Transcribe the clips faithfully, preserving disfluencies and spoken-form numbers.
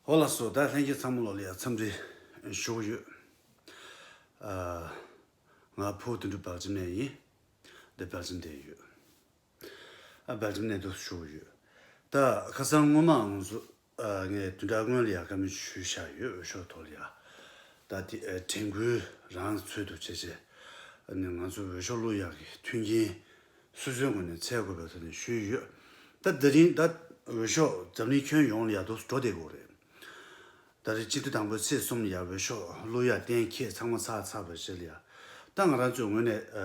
ཨོ་ལགས་སོ། ད་ལྷན་རྒྱས་ཚང་མ་ལོ་ལ་ཡ་འཚམས་འདྲི་ཞུ་གི་ཡོད། ཨ། ང་ཕུ་བོ་དོན་གྲུབ་སྦེལ་ཇམ་ནས་ཡིན། འདི་སྦེལ་ཇམ་བསྡད་ཡོད། ཨ། སྦེལ་ཇམ་ནས་འདུག་ཞུ་གི་ཡོད། ད་ཁ་སང་སྔོན་མ་ང་ཚོ་ཨ་ངས་བདུན་ཕྲག་སྔོན་ལ་ཡ་བཀའ་མོལ་ཞུས་བཞག་ཡོད། འོས་ཤོག་ཐོག་ལ་ཡ། ད་དེ་ཨ་དྲན་སྐུལ་རང་ཚོད་དུ་བྱས་བྱས། ཨ་ནི་ང་ཚོ་འོས་ཤོག་བླུག་ཡག་གི་མཐུན་རྐྱེན་སོ་སོའི་ངོས་ནས་འཚོལ་དགོས་པའི་ཐོག་ནས་ཞུས་ཡོད། ད་དེ་རིང་ད་འོས་ཤོག་འཛམ་གླིང་ཁྱོན་ཡོངས་ལ་ཡ་འདུག་འགྲོ་བསྡད་དགོས་རེད། ད་རེས་སྤྱི་འཐུས་དང་པོའི་ཚེས་གསུམ་ལ་ཡ་འོས་ཤོག་བླུག་ཡ་གཏན་འཁེལ་ཚང་མ་ཚར་ཚར་བའི་རྗེས་ལ་ཡ། ད་ང་རང་ཚོའི་ངོས་ནས་ཨ་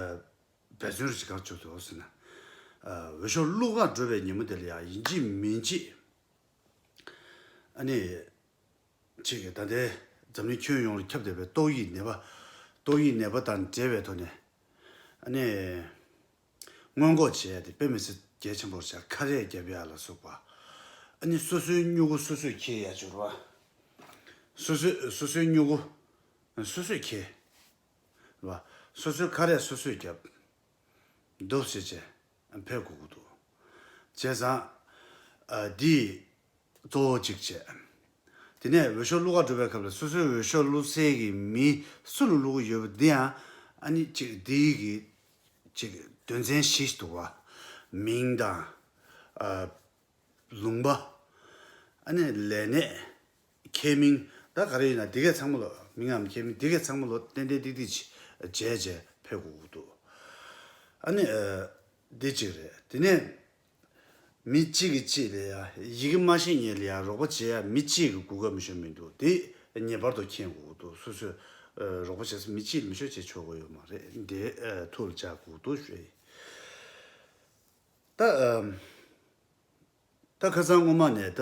འབད་བརྩོན་རེ་ཞིག་ག་རེ་བྱེད་དགོས་ཟེར་ན། ཨ་འོས་ཤོག་བླུག་ག་འགྲོ་བའི་ཉིན་མོ་དེ་ལ་ཡ་ཡིན་གཅིག་མིན་གཅིག་ཨ་ནི། ཅིག་ད་ལྟའི་འཛམ་གླིང་ཁྱོན་ཡོངས་ལ་ཁྱབ་བསྡད་པའི་ཏོག་དབྱིབས་ནད་པ། ཏོག་དབྱིབས་ནད་པ་དང་འབྲེལ་བའི་ཐོག་ནས། ཨ་ནི། སྔོན་འགོག་བྱེད་ཡ་དེ་དཔེ་མི་སྲིད་གལ་ཆེན་པོ་རེད་ཤག་ཁ་རས་བརྒྱབ་ཡ་ལ་སོགས་པ། ཨ་ནི་སོ་སོའི་སྨྱུ་གུ་སོ་སོས་འཁྱེར་ཡ་ཅིག་རེད་བ། སོ་སོའི་སོ་སོའི་སྨྱུ་གུ་སོ་སོས་འཁྱེར། རེད་བ། སོ་སོའི་ཁ་རས་སོ་སོས་བརྒྱབ། འདུག་སེ་བྱས་ཕེབས་དགོས་ཀྱི་འདུག་བྱས་ཙང་། ཨ་འདི་གཙོ་བོ་གཅིག་བྱས། དེ་ནས་འོས་ཤོག་བླུག་ག་འགྲོ་བའི་སྐབས་ལ་སོ་སོའི་འོས་ཤོག་བླུག་སའི་གི་མི་སུ་ལ་བླུག་གི་ཡོད་པ་འདི་ཡང་ཨ་ནི་གཅིག་འདིའི་གི་གཅིག་དོན་ཚན་བཞི་ཞིག་འདུག་བ། མིང་དང་། ཨ། ལུང་པ། ཨ་ནི་ལས་གནས། ཁྱེད་མིང་། ད་ག་རེ་ཡིན་ན་འདི་གས་ཚང་མ་ལོ། མིང་ངམ་ཁྱེད་མིང་འདི་གས་ཚང་མ་ལོ་ཏན་ཏན་ཏིག་ཏིག་བྱས་བྱས་ཕེབས་དགོས་ཀྱི་འདུག་ཨ་ནི་ཨ་འདི་གཅིག་རེད། དེ་ནས་མི་གཅིག་གིས་གཅིག་ལ་ཡ་ཡི་གེ་མ་ཤེས་མཁན་ལ་ཡ་རོགས་པ་བྱེད་ཡ་མི་གཅིག་གི་གོ་སྐབས་མི་ཤོར་མི་འདུག་དེ་ངེས་པར་དུ་མཁྱེན་དགོས་ཀྱི་འདུག་སོ་སོས་ཨ་རོགས་པ་བྱེད་ས་མི་གཅིག་ལ་མི་ཤོར་བྱེད་ཆོག་གི་ཡོད་མ་རེད། འདི་ཨ་ཐུགས་ལ་འཇགས་དགོས་ཀྱི་འདུག་ཞུ་ཡ་ཡིན། ད་ཨ། ད་ཁ་སང་སྔོན་མ་ནས་ད་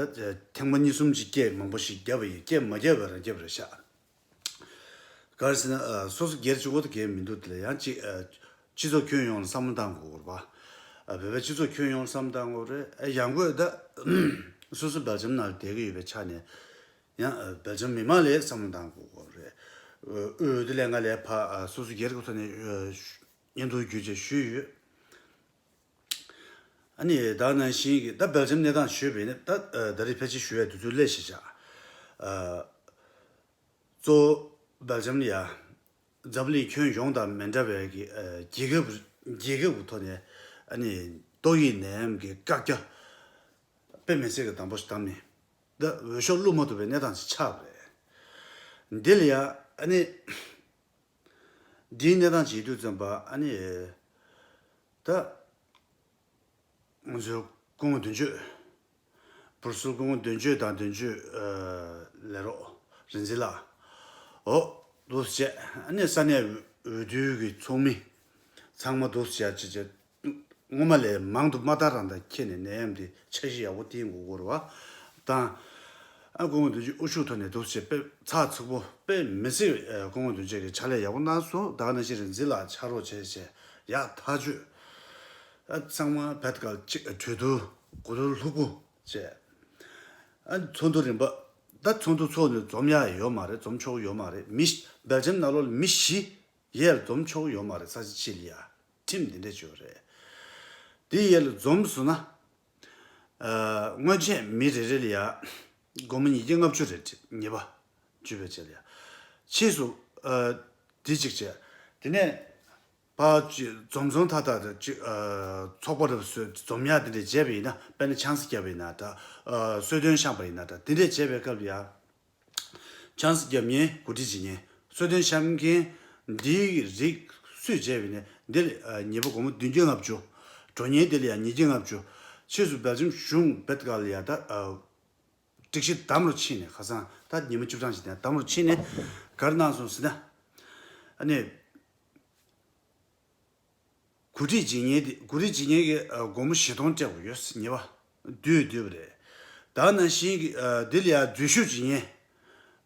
ཐེངས་མ་གཉིས་གསུམ་ཅིག་སྐད་མང་པོ་ཞིག་བརྒྱབ་པ་ཡིན། སྐད་མ་བརྒྱབ་པ་རང་བརྒྱབ་རེད་ཤག་ག་རེ་ཟེར་ན་ཨ་སོ་སོ་སྒེར་གཅིག་པོ་དེ་གས་མི་འདུག་དེ་ལ་ཡང་གཅིག་ཨ་སྤྱི་ཚོགས་ཁྱོན་ཡོངས་ལ་བསམ་བློ་བཏང་དགོས་རེད་པ། ཨ་བོད་པའི་སྤྱི་ཚོགས་ཁྱོན་ཡོངས་ལ་བསམ་བློ་བཏང་དགོས་རེད། ཨ་ཡང་སྒོས་ད་སོ་སོ་སྦེལ་ཇམ་ནང་ལ་བསྡད་ཀྱི་ཡོད་པའི་ཆ་ནས་ཡང་ཨ་སྦེལ་ཇམ་མི་མང་ལ་བསམ་བློ་བཏང་དགོས་རེད། ཨ་འོས་བསྡུ་ལས་ང་ལས་ཕ་ཨ་སོ་སོ་སྒེར་གྱི་ཐོག་ནས་ཨ་སྙན་ཐོ་བརྒྱུད་བྱས་ཞུས་ཡོད། ཨ་ནི་ད་ནང་བཞིན་གྱི་ད་སྦེལ་ཇམ་གནས་སྟངས་ཞུས་པ་ཡིན་ན་ད་ཨ་ད་རེས་ཕལ་ཆེར་ཞུ་ཡ་དུས་ཚོད་སླེབས་ཤག་ཨ་གཙོ་བོ་སྦེལ་ཇམ་ལ་ཡ་འཛམ་གླིང་ཁྱོན་ཡོངས་དང་མི་འདྲ་བའི་གི་ཨ་རྒྱལ་ཁབ་རྒྱལ་ཁབ་ཀྱི་ཐོག་ནས་ཨ་ནི་ཏོག་དབྱིབས་ནད་ཡམས་ཀྱི་བཀག་རྒྱ་དཔེ་མི་སྲིད་ཀྱི་དམ་པོ་ཞིག་བཏང་ནས་ད་འོས་ཤོག་བླུག་མ་ཐུབ་པའི་གནས་སྟངས་ཤིག་ཆགས་པ་རེད། འདི་ལ་ཡ་ཨ་ནི། འདིའི་གནས་སྟངས་བྱེད་དུས་ཙམ་པ་ཨ་ནི། ད། ང་ཚོའི་སྐུ་ངོ་དོན་གཅོད། བུར་སུ་སྐུ་ངོ་དོན་གཅོད་དང་དོན་གཅོད་ལས་རོགས་རིག་འཛིན་ལགས། འོ། འདུག་སེ་བྱས་ཨ་ནི་ས་གནས་འོས་བསྡུའི་གི་ཚོགས་མི་ཚང་མ་འདུག་སེ་བྱས་བྱས་བྱས། སྔོན་མ་ལས་མང་དུ་མ་བཏང་རང་དང་ཁྱེད་ནས་ནད་ཡམས་དེ་འཆར་གཞི་ཡག་པོ་བཏིང་དགོས་ཀྱི་རེད་བ། དང་། ཨ་སྐུ་ངོ་དོན་གཅོད་དབུ་བཞུགས་ཐོག་ནས་འདུག་སེ་དཔེ་ཚགས་ཚུད་པོ་དཔེ་མི་སྲིད་ཨ་སྐུ་ངོ་དོན་གཅོད་ཀྱི་ཕྱག་ལས་ཡག་པོ་གནང་སོང་། ད་ག་ནང་བཞིན་རིག་འཛིན་ལགས་ཕྱག་རོགས་བྱས་བྱས་ཡག་ཐག་ཆོད། ཨ་ཚང་མ་བད་ག་གཅིག་གྲོས་བསྡུར་གོ་བསྡུར་ལྷུག་པོ་བྱས། ཨ་ཚོགས་འདུ་རིམ་པ། ད་ཚོགས་འདུ་ཚོགས་ནས་འཛོམས་ཡག་ཡོད་མ་རེད། འཛོམས་ཆོག་ཡོད་མ་རེད། མི་བཞི་སྦེལ་ཇམ་ནང་ལོགས་ལ་མི་བཞི་ཡར་འཛོམས་ཆོག་ཡོད་མ་རེད། ས་ཆ་གཅིག་ལ་ཡ། ཁྲིམས་འདི་འདྲས་བྱོས་རེད། དེ་ཡར་ལ་འཛོམས་སོང་ན། ཨ་སྔོན་ཆད་མི་རེ་རེ་ལ་ཡ། སྒོར་མོ་ཉིས་བརྒྱ་ལྔ་བཅུ་རེ་ཉེས་པ་བཅོལ་བའི་ཆེད་ལ་ཡ། ཕྱིས་སུ་ཨ་འདི་གཅིག་བྱས། དེ་ནས་ཕར་ཅིག་འཛོམས་སོང་ཐག་ཐག་ཅིག་ཨ་ཚོགས་པ་རབ་སོ་འཛོམས་ཡག་དེ་འདྲས་བྱས་པ་ཡིན་ན། དཔེར་ན་ཆང་ས་བརྒྱབ་པ་ཡིན་ན་འདྲ། ཨ་གསོལ་སྟོན་བཤམས་པ་ཡིན་ན་འདྲ། དེ་འདྲས་བྱས་པའི་སྐབས་ལ་ཡ། ཆང་ས་བརྒྱབ་མཁན་གོ་སྒྲིག་བྱེད་མཁན། གསོལ་སྟོན་བཤམས་མཁན་འདིའི་རིགས་སུས་བྱས་པ་ཡིན་ན་འདི་ལ་ཨ་ཉེས་པ་སྒོར་མོ་བདུན་བརྒྱ་ལྔ་བཅུ། འགྲོ་མཁན་དེ་ལ་ཡང་ཉིས་བརྒྱ་ལྔ་བཅུ། ཕྱིས་སུ་སྦེལ་ཇམ་གཞུང་བད་ག་ལ་ཡ་ད་ཨ་སྒྲིག་གཞི་དམ་རུ་ཕྱིན་ནས་ཁ་སང་ད་ཉི་མ་བཅུ་གྲངས་ཤིག་དེ་དམ་རུ་ཕྱིན་ནས་ག་རེ་གནང་སོང་ཟེར་ན། ཨ་ནི། གོ་སྒྲིག་བྱེད་མཁན་དེ་གོ་སྒྲིག་བྱེད་མཁན་གྱིས་ཨ་སྒོར་མོ་བཞི་སྟོང་སྤྲད་དགོས་ཡོད་ཟེར། ཉེས་པ་བསྡུས་བསྡུས་པ་རེད། ད་ནང་བཞིན་གྱི་ཨ་འདི་ལ་ཡང་འཛུལ་ཞུགས་བྱེད་མཁན་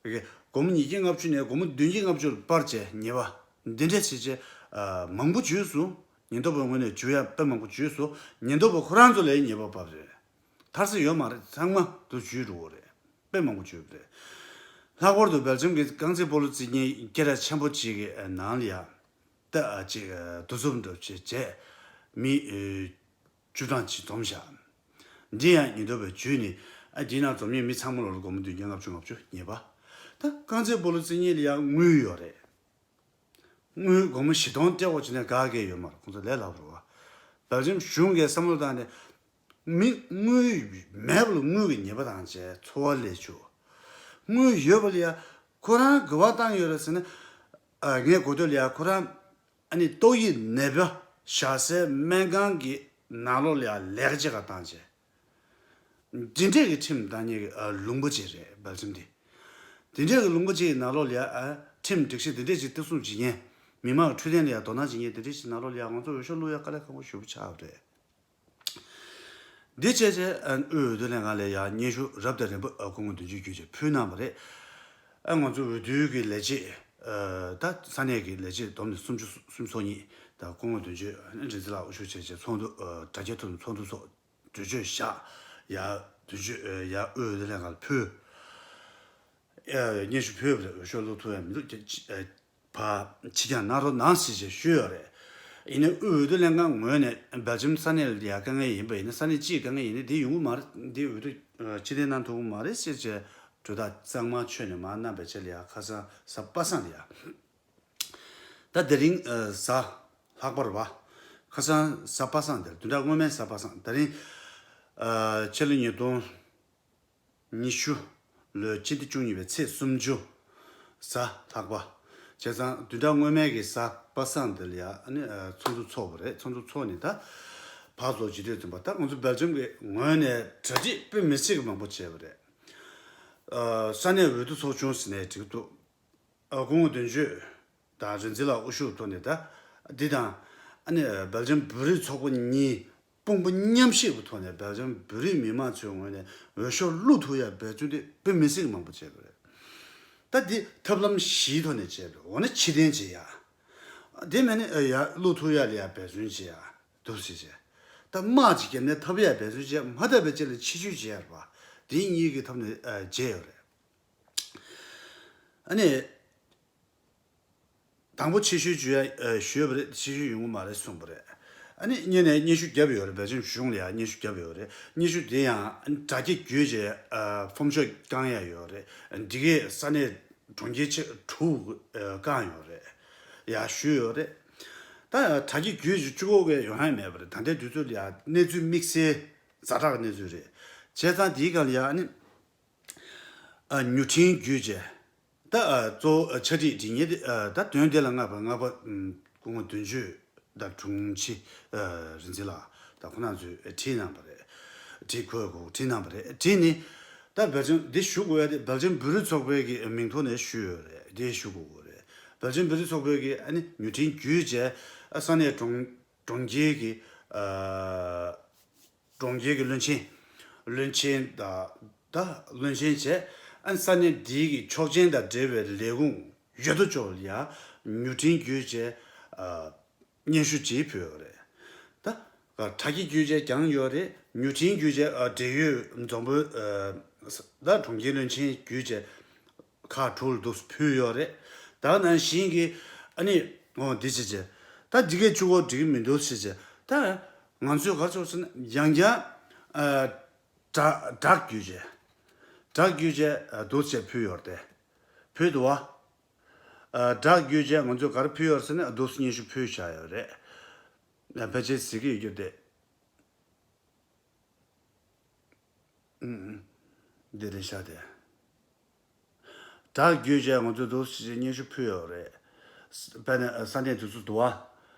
གྱིས་སྒོར་མོ་ཉིས་བརྒྱ་ལྔ་བཅུ་ནས་སྒོར་མོ་བདུན་བརྒྱ་ལྔ་བཅུ་ལ་སྤར་བྱས་ཉེས་པ་འདི་འདྲ་བྱས་བྱས་ཨ་མང་པོ་བྱུང་སོང་། ཉེན་རྟོག་པའི་ངོས་ནས་བྱུང་ཡ་དཔེ་མང་པོ་བྱུང་སོང་། ཉེན་རྟོག་པ་ཁོ་རང་ཚོ་ལ་ཡང་ཉེས་པ་བབས་རེད། ཐར་ས་ཡོད་མ་རེད། ཚང་མ་དུ་བྱུས་འགྲོ་གི་རེད། དཔེ་མང་པོ་བྱུས་པ་རེད། ལྷག་པར་དུ་སྦེལ་ཇམ་གྱི་རྐང་རྩེད་སྤོ་ལོ་རྩེད་མཁན་སྐད་གྲགས་ཆེན་པོ་གཅིག་གི་ནང་ལ་ཡ། ད་ཨ་ཅིག་ཨ་གདུག་རྩུབ་འདྲ་བྱས་བྱས་མི་ཨ་བཅུ་གྲངས་ཅིག་འཛོམས་བཞག་འདི་ཡང་ཉེན་རྟོག་པས་བརྒྱུད་ནས་ ཨ་དེའི་ནང་འཛོམས་མཁན་མི་ཚང་མ་ལོ་ལ་སྒོར་མོ་བདུན་བརྒྱ་ལྔ་བཅུ་ང་བཅུ་ཉེས་པ། ད་རྐང་རྩེད་སྤོ་ལོ་རྩེ་མཁན་ལ་ཡང་དངུལ་ཡོད་རེད། དངུལ་སྒོར་མོ་བཞི་སྟོང་སྤྲད་དགོས་བྱས་ནས་ག་གེ་ཡོད་མ་རེད། ཁོང་ཚོ་ལས་སླ་པོ་རེད་བ། སྦེལ་ཇམ་གཞུང་གིས་བསམ་བློ་བཏང་ནས་མི་དངུལ་མེད་པ་ལ་དངུལ་གྱི་ཉེས་པ་བཏང་བྱས་འཚོ་བ་ལས་བཅུག་དངུལ་ཡོད་པ་ལ་ཡང་ཁོ་རང་གི་བ་བཏང་ཡོད་རེད་ཟེར་ན། ཨ་ངས་གོ་ཐོས་ལ་ཡང་ཁོ་རང་ཨ་ནི་ཏོག་དབྱིབས་ནད་པ་བཞག་སའི་སྨན་ཁང་གི་ནང་ལོགས་ལ་ཡང་ལས་ཀ་བྱེད་ག་བཏང་བྱས། འདི་འདྲས་ཀྱི་ཁྲིམས་བཏང་མཁན་གྱི་ཨ་ལུང་པ་ཅིག་རེད། སྦེལ་ཇམ་འདི། འདི་འདྲས་ཀྱི་ལུང་པ་ཅིག་གི་ནང་ལོགས་ལ་ཡ་ཨ་ཁྲིམས་སྒྲིག་གཞི་འདི་འདྲས་ཅིག་གཏིང་སྲུང་བྱེད་མཁན། མི་མང་གི་འཕྲོད་བསྟེན་ལ་ཡ་དོ་སྣང་བྱེད་མཁན་འདི་འདྲས་ཅིག་ནང་ལོགས་ལ་ཡ་ང་ཚོ་འོས་ཤོག་བླུག་ཡ་དཀའ་ལས་ཁག་པོ་ཞེ་པོ་ཆགས་པ་རེད། འདི་བྱས་རྗེས་ཨ་དབུས་འོས་བསྡུ་ལྷན་ཁང་ལ་ཡ་སྙན་ཞུ་རབ་དང་རིམ་པ་ཨ་སྐུ་ངོ་བདུན་ཅུ་བརྒྱད་ཅུ་ཕུལ་གནང་བ་རེད། ཨ་ང་ཚོ་འོས་བསྡུའི་གི་ལས་བྱེད་ཨ་ད་ས་གནས་ཀྱི་ལས་བྱེད་བསྡོམས་ནས་སུམ་ཅུ་སུམ་ཅུ་སོ་གཉིས་དང་སྐུ་ངོ་བདུན་ཅུ་ཨ་ནི་རིག་འཛིན་ལགས་དབུ་བཞུགས་བྱས་རྗེས་ཚོགས་འདུ་ཨ་དྲ་རྒྱ་ཐོག་ནས་ཚོགས་འདུ་ཚོགས། གྲོས་ཆོད་བཞག་ཡ་བདུན་ཅུ་ཡ་དབུས་འོས་བསྡུ་ལྷན་ཁང་ལ་ཕུལ། ཡ་སྙན་ཞུ་ཕུལ་བ་རེད། འོས་ཤོག་བླུག་ཐུབ་ཡ་མི་འདུག་ཅེས་ཕ་ཕྱི་འགྱངས་གནང་རོགས་གནང་ཞེས་བྱས་ཞུས་ཡོད་རེད། ཡིན་ནའི་དབུས་འོས་བསྡུ་ལྷན་ཁང་ངོས་ནས་སྦེལ་ཇམ་ས་གནས་ལ་ཡ་དཀའ་ངལ་ཡིན་པ་ཡིན་ན་ས་གནས་སྤྱིའི་དཀའ་ངལ་ཡིན་ན་འདི་ཡོང་གི་མ་རེད། འདི་འོས་བསྡུ་ཕྱིར་འཐེན་གནང་ཐུབ་ཀྱི་མ་རེད་ཟེར་བྱས་གྲོས་ཐག་གཙང་མ་ཆོད་ནས་མར་གནང་བའི་ཆེད་ལ་ཡ་ཁ་སང་གཟའ་པ་སངས་ལ་ཡ། ད་དེ་རིང་ཨ་གཟའ་ལྷག་པ་རེད་བ། ཁ་སང་གཟའ་པ་སངས་དེར་བདུན་ཕྲག་སྔོན་མའི་གཟའ་པ་སངས་དེ་རིང་ཨ་ཕྱི་ལོ་ཉིས་སྟོང་ཉི་ཤུ་ལོའི་སྤྱི་ཟླ་བཅུ་གཉིས་པའི་ཚེས་སུམ་ཅུ་གཟའ་ལྷག་པ། བྱས་ཙང་བདུན་ཕྲག་སྔོན་མའི་གི་གཟའ་པ་སངས་དེ་ལ་ཡ་ཨ་ནི་ཨ་ཚོགས་འདུ་ཚོགས་པ་རེད། ཚོགས་འདུ་ཚོགས་ནས་ད་ཕར་ཚུར་བྱེད་དུས་ཙམ་པ་ད་ང་ཚོ་སྦེལ་ཇམ་གི་ངོས་ནས་གྲ་སྒྲིག་དཔེ་མི་སྲིད་ཀྱི་མང་པོ་བྱས་པ་རེད། ཨ་ས་གནས་འོས་བསྡུ་ཚོགས་ཆུང་ཟེར་ནས་བྲིས་འདུག་ཨ་སྐུ་ངོ་བདུན་ཅུ་དང་རིག་འཛིན་ལགས་དབུ་བཞུགས་ཐོག་ནས་ད་འདི་དང་ཨ་ནི་སྦེལ་ཇམ་བོད་རིགས་ཚོགས་པ་གཉིས་དཔུང་པ་མཉམ་གཤིབ་ཀྱི་ཐོག་ནས་སྦེལ་ཇམ་བོད་རིགས་མི་མང་ཚོའི་ངོས་ནས་འོས་ཤོག་བླུག་ཐུབ་ཡ་འབད་བརྩོན་དེ་དཔེ་མི་སྲིད་ཀྱི་མང་པོ་བྱས་པ་རེད། ད་འདི་ཐབས་ལམ་བཞིའི་ཐོག་ནས་བྱས་པ་རེད། འོ་ན་ཕྱིར་འཐེན་བྱེད་ཡ། དེ་མིན་ནི་ཨ་ཡ་བླུག་ཐུབ་ཡ་ལ་ཡ་འབད་བརྩོན་བྱེད་ཡ་འདུག་ཟེར་བྱས། ད་དམག་ཅིག་བརྒྱབ་ནས་ཐབས་ཡ་འབད་བརྩོན་བྱེད་ཡ་མ་ཐབས་པའི་ཆེད་ལ་ཕྱི་བཤོལ་བྱེད་ཡ་རེད་པ། དེ་གཉིས་ཀྱི་ཐབས་ནས་ཨ་བྱས་ཡོད་རེད། ཨ་ནི། དང་པོ་ཕྱི་བཤོལ་ཞུ་ཡ་ཨ་ཞུས་པ་རེད། ཕྱི་བཤོལ་ཡོང་གི་མ་རེད་གསུངས་པ་རེད། ཨ་ནི་སྔོན་ནས་སྙན་ཞུ་བརྒྱབ་ཡོད་རེད། སྦེལ་ཇམ་གཞུང་ལ་ཡང་སྙན་ཞུ་བརྒྱབ་ཡོད་རེད། སྙན་ཞུ་དེ་ཡང་ཨ་ནི་དྲ་རྒྱ་བརྒྱུད་བྱས་ཨ་ཕོམ་ཤོག་བཀང་ཡ་ཡོད་རེད། འདི་གས་ས་གནས་གྲོང་ཁྱེར་ཆེ་དྲུག་ཨ་བཀང་ཡོད་རེད། ཡ་ཞུས་ཡོད་རེད། ད་དྲ་རྒྱ་བརྒྱུད་བྱས་བཅུ་གོ་གས་ཡོང་ཡ་མེད་པ་རེད། ད་ལྟའི་དུས་ཚོད་ལ་ཡ་གནས་ཚུལ་དམིགས་བསལ་ཛ་དྲག་གནས་ཚུལ་རེད། བྱས་ཙང་དེའི་སྒང་ལ་ཡ་ཨ་ནི། ཨ་མྱུར་འཕྲིན་བརྒྱུད་བྱས། ད་ཨ་གཙོ་བོ་ཨ་ཕྱག་བྲིས་བྲིས་མཁན་དེ་ཨ་ད་དོན་དེ་ལ་མངགས་པ་མངགས་པ་ཨམ་སྐུ་ངོ་བདུན་ཅུ་དང་དྲུང་ཆེ་ཨ་རིག་འཛིན་ལགས་དང་ཁོང་རྣམ་ཚོས་བྲིས་གནང་བ་རེད། བྲིས་ཁོས་ཁོ་བྲིས་གནང་བ་རེད། བྲིས་ནི་ད་སྦེལ་ཇམ་འདི་ཞུ་དགོས་ཡ་དེ་སྦེལ་ཇམ་བོད་རིགས་ཚོགས་པའི་གི་མིང་ཐོག་ནས་ཞུས་ཡོད་རེད། དེ་ཞུ་དགོས་ཀྱི་རེད། སྦེལ་ཇམ་བོད་རིགས་ཚོགས་པའི་གི་ཨ་ནི་མྱུར་འཕྲིན་བརྒྱུད་བྱས་ཨ་ས་གནས་གྲོང་གྲོང་ཁྱེར་གི་ཨ། གྲོང་ཁྱེར་གྱི་བློན་ཆེན། བློན་ཆེན་དང་ད་བློན་ཆེན་བྱས། ཨ་ནི་ས་གནས་འདིའི་གི་ཆོག་མཆན་དང་འབྲེལ་བའི་ལས་ཁུངས་ཡོད་དོ་ཅོག་ལ་ཡ་མྱུར་འཕྲིན་བརྒྱུད་བྱས་ཨ་སྙན་ཞུ་ཅིག་ཕུལ་ཡོད་རེད། ད་དྲ་རྒྱ་བརྒྱུད་བྱས་ཀྱང་ཡོད་རེད། མྱུར་འཕྲིན་བརྒྱུད་བྱས་ཨ་འབྲེལ་ཡོད་འཛམ་བུའི་ཨ་ད་གྲོང་ཁྱེར་བློན་ཆེན་བརྒྱུད་བྱས། ཁག་དྲུག་ལ་འདུག་ཕུལ་ཡོད་རེད། ད་ནང་བཞིན་གྱི་ཨ་ནི་འོ་འདི་བྱས་བྱས། ད་འདི་གས་བཅུ་གོ་འགྲིག་གི་མི་འདུག་ཟེར་བྱས། ད་ང་ཚོས་ག་རེ་བྱས་ཟེར་ན་ཡང་བསྐྱར་ཨ་སྦྲག་སྦྲག་བརྒྱུད་བྱས། སྦྲག་བརྒྱུད་བྱས་ཨ་འདུག་བྱས་ཕུལ་ཡོད་རེད། ཕུལ་འདུག་བ། ཨ་སྦྲག་བརྒྱུད་བྱས་ང་ཚོས་ག་རེ་ཕུལ་ཡོད་ཟེར་ན་འདུག་སྙན་ཞུ་ཕུལ་བཞག་ཡོད་རེད། ཕལ་ཆེར་གཟིགས་ཀྱི་ཡོད་རྒྱུ་དེ། ཨུམ། འདི་རེད་ཤག་དེ། སྦྲག་བརྒྱུད་བྱས་ང་ཚོས་འདུག་ཟེར་བྱས་སྙན་ཞུ་ཕུལ་ཡོད་རེད། དཔེར་ན་ས་གནས་དེ་ཚོ་འདུག་བ།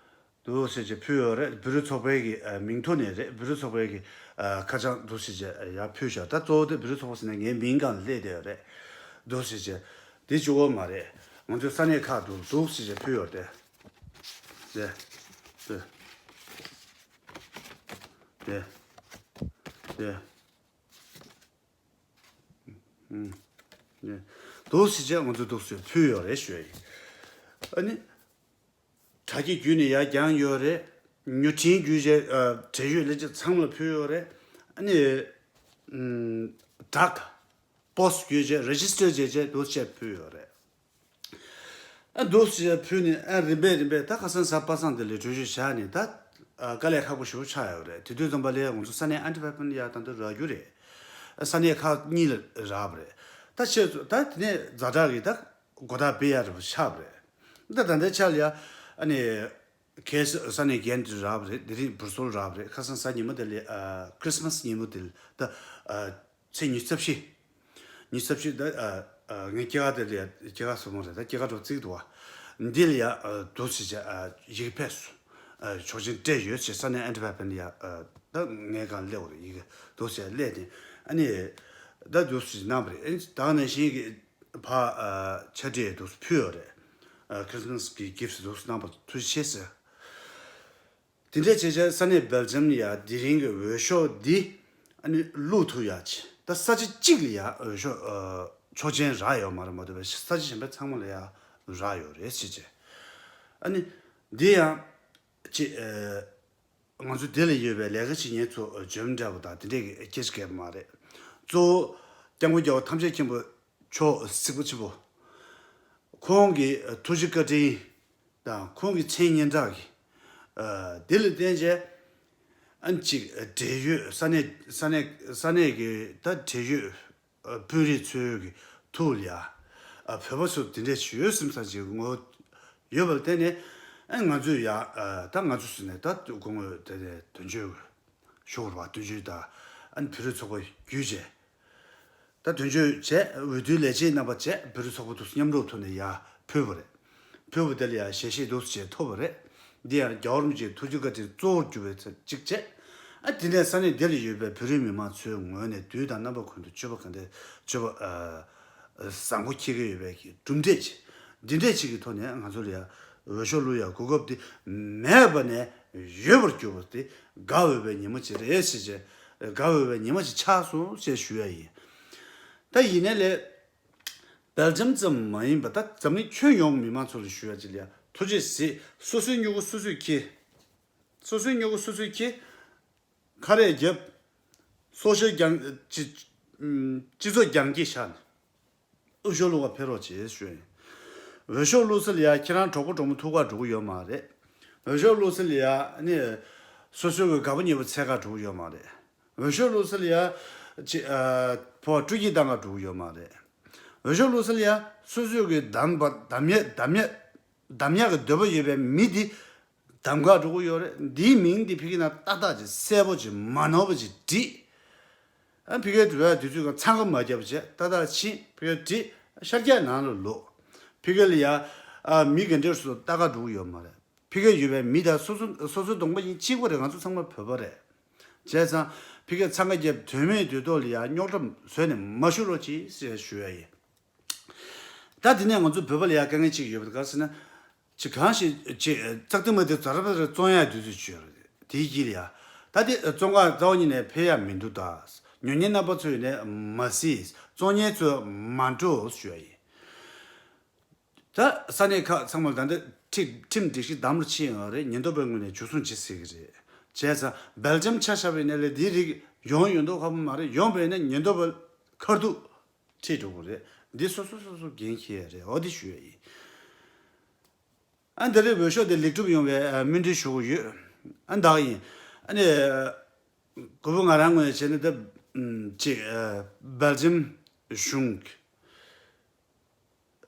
འདུག་ཟེར་བྱས་ཕུལ་ཡོད་རེད། བོད་རིགས་ཚོགས་པའི་གི་ཨ་མིང་ཐོག་ནས་རེད། བོད་རིགས་ཚོགས་པའི་གི་ཨ་ཁ་བྱང་འདུག་ཟེར་བྱས་ཡར་ཕུལ་བཞག་ད་གཙོ་བོ་དེ་བོད་རིགས་ཚོགས་པ་ཟེར་ན་ངའི་མིང་སྒང་ལ་སླེབས་བསྡད་ཡོད་རེད། འདུག་ཟེར་བྱས་འདི་གཅིག་པོ་མ་རེད། ང་ཚོའི་ས་གནས་ཁག་ཏུ་འདུག་ཟེར་བྱས་ཕུལ་ཡོད་རེད། དེ། དེ། དེ། དེ། ཨུམ། དེ། འདུག་ཟེར་བྱས་ང་ཚོས་འདུག་ཟེར་ཕུལ་ཡོད་རེད་ཞུ་ཡ་ཡིན། ཨ་ནི། དྲ་རྒྱ་བརྒྱུད་ནས་ཡར་བསྐྱངས་ཡོད་རེད། མྱུར་འཕྲིན་བརྒྱུད་བྱས་ཨ་འབྲེལ་ཡོད་ལས་བྱེད་ཚང་མ་ལ་ཕུལ་ཡོད་རེད། ཨ་ནི། ཨུམ། བྲག་པོ་སི་ཊི་བརྒྱུད་བྱས་རེ་ཇི་སི་ཊར་བྱས་བྱས་འདུག་ཟེར་བྱས་ཕུལ་ཡོད་རེད། ཨ་འདུག་ཟེར་ཕུལ་ནས་ཨ་རིམ་པས་རིམ་པས་ད་ཁ་སང་གཟའ་པ་སངས་དེ་ལ་གྲོས་ཆོད་བཞག་ནས་ད་ཨ་དཀའ་ལས་ཁག་པོ་ཞེ་པོ་ཆགས་ཡོད་རེད། དེ་དུས་ཙམ་པ་ལ་ང་ཚོ་ས་གནས་ཨན་ཊི་ཝར་པན་ལ་ཡ་ད་དུང་རག་རྒྱུ་རེད། ས་གནས་ཁག་གཉིས་ལ་རག་པ་རེད། ད་ཆེད་དུ་ད་དེ་ནས་ཛ་དྲག་གི་ད་གོ་བརྡ་སྤེལ་ཡ་རེ་བ་ཆགས་པ་རེད། ད་ད་ལྟའི་ཆ་ལ་ཡ་ཨ་ནི་གལ་སྲིད་ས་གནས་རྒན་དུ་རག་པ་རེད། དེ་རིང་བུར་སོལ་རག་པ་རེད། ཁ་སང་གཟའ་ཉི་མ་དེ་ལ་ཨ་ཁྲི་སི་མ་སི་ཉིན་མོ་དེ་ལ་ད་ཨ་ཚེས་ཉི་ཤུ་རྩ་བཞི། ཉི་ཤུ་རྩ་བཞི་ད་ཨ་ཨ་ངའི་སྐྱེས་སྐར་དེ་ལ་ཡ་སྐྱེས་སྐར་སོ་མ་རེད། ད་སྐྱེས་སྐར་གྲོགས་བརྩིགས་འདུག་བ། འདི་ལ་ཡ་ཨ་འདུག་ཟེར་བྱས་ཨ་ཡི་གེ་ཕེབས་སོང་། ཨ་ཆོག་མཆན་སྤྲད་ཡོད་ཅེས་ས་གནས་ཨན་ཏི་ཕ་ཕན་ལ་ཡ་ཨ་ད་ངའི་སྒང་སླེབས་པ་རེད། ཡི་གེ་འདུག་ཟེར་སླེབས་ཏེ་ཨ་ནི་ད་འདུག་ཟེར་གནང་བ་རེད། ཨ་ནི་ད་ག་ནང་བཞིན་གྱི་ཕ་ཨ་ཆ་འདྲེས་འདུག་ཕུལ་ཡོད་རེད། ཨ་ཁྲི་སི་མ་སི་གི་གྷིབ་ཊི་འདུག་གནང་བར་ཐུགས་རྗེ་ཆེ་ཟེར། དེ་འདྲས་བྱས་བྱས་ས་གནས་སྦེལ་ཇམ་ལ་ཡ་དེ་རིང་གི་འོས་ཤོག་འདི་ཨ་ནི་བླུག་ཐུབ་ཡ་ཆེ། ད་ས་ཆ་གཅིག་ལ་ཡ་འོས་ཤོག་ཨ་ཆོག་མཆན་རག་ཡོད་མ་རེད་མ་གཏོགས་པའི་ས་ཆ་གཞན་པ་ཚང་མ་ལ་ཡ་རག་ཡོད་རེད་ཟེར་བྱས། ཨ་ནི་འདི་ཡང་ཅི་ཨ་ང་ཚོ་དེ་ལ་ཡོད་པའི་ལས་ཀ་བྱེད་མཁན་ཚོ་འཇོན་འདྲ་པོ་དང་དེ་འདྲས་ཀྱི་སྐད་ཆ་གལ་མ་རེད། གཙོ་བོ་སྐྱབས་མགོན་རྒྱལ་བ་ཐམས་ཅད་མཁྱེན་པ་མཆོག་གཟིགས་པ་ཆེན་པོ། ཁོང་གི་ཐུགས་རྗེ་བཀའ་དྲིན་དང་ཁོང་གི་མཚན་སྙན་གྲགས་ཀྱིས་ཨ་དེ་ལ་བརྟེན་བྱས་ཨ་ཅིག་འབྲེལ་ཡོད་ས་གནས་ས་གནས་ས་གནས་ཀྱི་ད་འབྲེལ་ཡོད་ཨ་དཔོན་རིགས་ཚོའི་གི་ཐུགས་ལ་ཡ་ཨ་བོད་པ་ཚོ་དེ་འདྲས་ཞིག་ཡོད་སེམས་ས་ཅིག་ངོ་ཡོད་པ་ལ་བརྟེན་ནས་ཨ་ང་ཚོས་ཡ་ཨ་ད་ང་ཚོ་ཟེར་ནས་ད་དགོངས་དག་དེ་ནས་དོན་གཅོད་ཞུ་དགོས་པ་དོན་གཅོད་དང་ཨ་ནི་བོད་རིགས་ཚོགས་པ་བརྒྱུད་བྱས། ད་དོན་གཅོད་བྱས་འོས་བསྡུའི་ལས་བྱེད་རྣམ་པ་བྱས་བོད་རིགས་ཚོགས་པ་དུ་མཉམ་རུབ་ཐོག་ནས་ཡར་ཕུལ་བ་རེད། ཕུལ་བ་དེ་ལ་ཡང་ཞལ་བཞེས་འདུག་སེ་བྱས་ཐོབ་པ་རེད། འདི་ཡང་རྒྱལ་བ་རིན་པོ་ཆེའི་ཐུགས་རྗེ་བཀའ་དྲིན་གཙོ་བོར་གྱུར་པའི་ཚེ་གཅིག་བྱས། ཨ་དེ་ནས་ས་གནས་འདི་ལ་ཡོད་པའི་བོད་རིགས་མི་མང་ཚོའི་ངོས་ནས་དུས་དང་རྣམ་པ་ཀུན་ཏུ་སྤྱོད་པ་གང་དེ་སྤྱོད་པ་ཨ་བཟང་པོ་འཁྱེར་གྱི་ཡོད་པའི་གི་གྲུབ་འབྲས་ཅིག་འདི་འདྲས་ཅིག་གི་ཐོག་ནས་ང་ཚོ་ལ་ཡང་འོས་ཤོག་བླུག་ཡ་གོ་སྐབས་དེ་མེད་པ་ནས་ཡོད་པར་གྱུར་པ་དེ་དགའ་འོས་པའི་ཉིན་མོ་ཅིག་རེད་ཟེར་བྱས། དགའ་འོས་པའི་ཉི་མ་ཞིག་ཆགས་སོང་ཞེས་ཞུ་ཡ་ཡིན། ད་ཡིན་ནའི་ལས། སྦེལ་ཇམ་ཙམ་མ་ཡིན་པ་ད་འཛམ་གླིང་ཁྱོན་ཡོངས་མི་མང་ཚོ་ལ་ཞུ་ཡ་ཅིག་ལ་ཡ་ཐུགས་རྗེ་གཟིགས། སོ་སོའི་སྨྱུ་གུ་སོ་སོས་འཁྱེར། སོ་སོའི་སྨྱུ་གུ་སོ་སོས་འཁྱེར། ཁ་རས་བརྒྱབ། སོ་ཤལ་རྒྱང་སྤྱི་སྤྱི་ཚོགས་རྒྱང་སྐྱེད་བཞག་ནས་འོས་ཤོག་བླུག་ག་ཕེབས་རོགས་བྱེད་ཞུ་ཡ་ཡིན། འོས་ཤོག་བླུག་ས་ལ་ཡ་ཁྱེད་རང་གྲོགས་པོ་གྲོགས་མོ་ཐུག་ག་འགྲོ་གི་ཡོད་མ་རེད། འོས་ཤོག་བླུག་ས་ལ་ཡ་ནི་སོ་སོའི་གི་དགའ་པོ་ཉེ་པོ་འཚོལ་ག་འགྲོ་གི་ཡོད་མ་རེད། འོས་ཤོག་བླུག་ས་ལ་ཡ་ཅི་ཨ་ཕོ་བ་སྤྲོ་སྐྱིད་བཏང་ག་འགྲོ་གི་ཡོད་མ་རེད། འོས་ཤོག་བླུག་ས་ལ་ཡ་སོ་སོའི་གི་གདམ་པ་གདམ་ཡས་གདམ་ཡས་གདམ་ཡག་གི་འདོད་པ་ཡོད་པའི་མི་འདི་གདམ་ག་འགྲོ་གི་ཡོད་རེད། འདིའི་མིང་འདི་ཕ་གི་ནང་ཏག་ཏག་ཅིག་གསལ་པོ་ཅིག་མ་ནོར་བ་ཅིག་བྲིས། ཨ་ཕ་གིའི་འགྲོ་ཡ་དུས་ཚོད་གང་འཚང་ཁ་མ་བརྒྱབ་བྱས་ཏག་ཏག་ཕྱིན། ཕ་གིར་བྲིས། ཤར་རྒྱག་ནང་ལ་ལོག་ཕ་གི་ལ་ཡ་ཨ་མི་ག་འདྲས་སུ་ལྟ་ག་འགྲོ་གི་ཡོད་མ་རེད། ཕ་གིར་ཡོད་པའི་མི་དང་སོ་སོ་སོ་སོའི་གདོང་པ་ཡིན་གཅིག་པ་རེད། ང་ཚོ་ཚང་མ་བོད་པ་རེད། བྱས་ཙང་ཕ་གིར་འཚང་ཁ་བརྒྱབ་དོན་མེད་དུས་ཐོག་ལ་ཡ་རྙོག་དྲ་བཟོས་ནས་མ་བཞུགས་རོགས་གྱིས་ཞེས་ཞུ་ཡ་ཡིན། ད་དེ་ནས་ང་ཚོ་བོད་པ་ལ་ཡ་དཀའ་ངལ་གཅིག་ཡོད་པ་དེ་ག་ཟེར་ན། ཅི་གང་ཞིག་ཅི་ཙག་ཏི་མ་ཏི་ཛ་ར་པ་ར་བཙོང་ཡ་དུས་ཚོད་ཅིག་ཡོད་རེད། དེའི་དཀྱིལ་ལ་ཡ། ད་དེ་བཙོང་ག་རྩ་བ་ཉིད་ནས་ཕེབས་ཡ་མི་འདུག་ད། ཉོ་མཁན་རྣམ་པ་ཚོས་ནས་མ་གཟིགས། བཙོང་མཁན་ཚོས་མ་འགྲོ་ཞུ་ཡ་ཡིན། ད་ས་གནས་ཁག་ཚང་མར་ད་ལྟ་ཁྲིམས་ཁྲིམས་སྒྲིག་གཞི་དམ་རུ་ཕྱིན་ཡོད་རེད། ཉེན་རྟོག་པའི་ངོས་ནས་འཇུ་བཟུང་བྱེད་སྲིད་ཀྱི་རེད། བྱས་ཙང་སྦེལ་ཇམ་ཆ་བཞག་པ་ཡིན་ན་ལས་འདིའི་རིགས་ཡོང་ཡོང་མདོག་ཁ་པོ་མ་རེད། ཡོང་པ་ཡིན་ན་ཉེན་རྟོག་པ་ཁ་ཐུག་ཁྲིད་འགྲོ་གི་རེད། འདི་སོ་སོ་སོ་སོ་འགན་འཁྱེར་ཡ་རེད། འོ་འདི་ཞུ་ཡ་ཡིན། ཨ་འདི་རིང་འོས་ཤོག་དེ་ལེགས་གྲུབ་ཡོང་བའི་ཨ་སྨོན་འདུན་ཞུ་གི་ཡོད། ཨ་ད་ག་ཡིན། ཨ་ནི་གུས་པ་ང་རང་ངོས་ནས་བྱས་ན་ད་ཅིག་ཨ་སྦེལ་ཇམ་གཞུང་གི་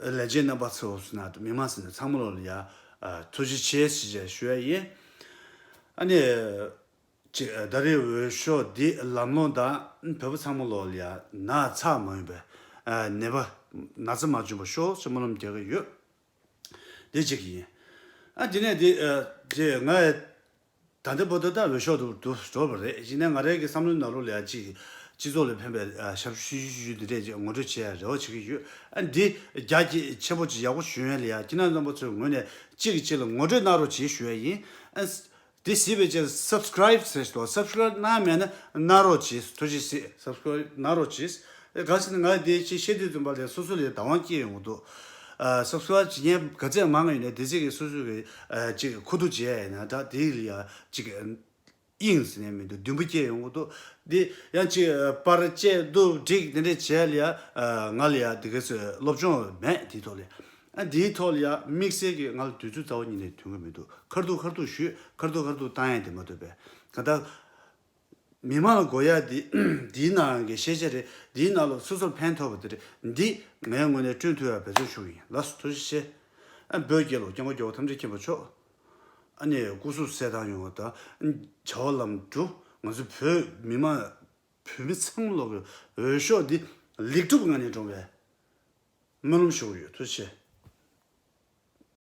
ལས་བྱེད་རྣམ་པ་ཚོ་ཟེར་ན་མི་མང་ཟེར་ན་ཚང་མ་ལོག་ལ་ཡ་ཨ་ཐུགས་རྗེ་ཆེ་ཞེས་ཞུ་ཡ་ཡིན། ཨ་ནི་ཅིག་ཨ་ད་རེས་འོས་ཤོག་འདི་ལམ་ལྷོང་དང་བོད་པ་ཚང་མ་ལོག་ལ་ཡ་ན་ཚ་མ་ཡིན་པའི་ཨ་ནད་པ་ན་ཚ་མ་བྱུང་བ་ཤོག་ཅེས་སྨོན་ལམ་རྒྱག་གི་ཡོད། འདི་གཅིག་ཡིན། ཨ་དེ་ནས་འདི་ཨ་ཅེ་ང་ད་ལྟ་བར་དུ་ད་འོས་ཤོག་ཏུ་འགྲོ་བ་རེད། ཡིན་ནའི་ང་རའི་གི་བསམ་བློའི་ནང་ལོགས་ལ་ཡ་ཅིག་སྤྱི་ཚོགས་ལ་ཕན་པའི་ཨ་ཞབས་ཞུ་ཞུ་ཞུ་འདི་འདྲས་ཅིག་ངོ་སྤྲོད་བྱེད་ཡ་རེ་བ་བྱེད་ཀྱི་ཡོད། ཨ་འདི་རྒྱ་ཆེ་ཆེན་པོ་ཅིག་ཡག་པོ་ཞུ་ཡོད་ལ་ཡ་ཁྱེད་རྣམ་པ་ཚོའི་ངོས་ནས་གཅིག་གིས་གཅིག་ལ་ངོ་སྤྲོད་གནང་རོགས་བྱེད་ཞུ་ཡ་ཡིན། ཨ་འདི་གཟིགས་པའི་ཆེད་སབ་སི་ཀ་རེབ་ཟེར་ཞིག་འདུག་སབ་སི་ཀ་རེབ་གནང་མེད་ན་གནང་རོགས་གྱིས། ཐུགས་རྗེ་གཟིགས། སབ་སི་ཀ་རེབ་གནང་རོགས་གྱིས། ཨེ་ག་ཟེར་ན་ང་དེ་ཅིག་བཤད་དུས་ཙམ་པ་ལས་སོ་སོ་ལ་བདག་དབང་སྐྱེ་ཡོང་གི་འདུག་ཨ་སབ་སི་ཀ་རེབ་བྱེད་མཁན་ག་ཚད་མང་ང་ཡོད་ནའི་དེ་ཚད་ཀྱིས་སོ་སོ་གི་ཨ་ཅིག་ཁུ་བསྡུ་བྱེད་ཡ་ཡིན་ན་ད་དེ་ལ་ཡ་ཅིག་དབྱིངས་ཟེར་ནས་མི་འདུག་འདུན་པ་སྐྱེ་ཡོང་གི་འདུག་འདི་ཡང་ཅིག་པར་བཅད་བསྡུ་སྒྲིག་དེ་འདྲས་བྱས་ལ་ཡ་ང་ལ་ཡ་དེ་ག་ཚོད་སློབ་སྦྱོང་མེད་དེའི་ཐོག་ལ། ཨ་འདིའི་ཐོག་ལ་ཡ་དམིགས་བསལ་གྱི་ང་ལ་དུས་ཚོད་རྩ་བ་ཉིད་ནས་ཐོན་གི་མི་འདུག་ཁ་ཐུག་ཁ་ཐུག་ཞུས། ཁ་ཐུག་ཁ་ཐུག་བཏང་ཡ་དེ་མ་གཏོགས་པས་ག་ད། མི་མང་ལ་དགོས་ཡ་འདི་འདིའི་ནང་གི་ཤེས་བྱ་རེད། འདིའི་ནང་ལ་སོ་སོར་ཕན་ཐོགས་པ་དེ་རེད། འདི་ངའི་ངོས་ནས་བསྐྲུན་ཐུབ་ཡ་འབད་བརྩོན་ཞུ་གི་ཡིན། ལགས་སོ། ཐུགས་རྗེ་ཆེ། ཨ། བོད་རྒྱལ་ལོ། སྐྱབས་མགོན་རྒྱལ་བ་ཐམས་ཅད་མཁྱེན་པ་མཆོག་ཨ་ནི་སྐུ་གཟུགས་གསལ་ཐང་ཡོང་བ་དང་། བྱ་བ་ལམ་འགྲོ། ང་ཚོ་བོད་མི་མང་བོད་མི་ཚང་མ་ལོག་གི་འོས་ཤོག་འདི་ལེགས་གྲུབ་ངང་ནས་འགྲོ་བའི་སྨོན་ལམ་ཞུ་གི་ཡོད། ཐུགས་རྗེ་ཆེ།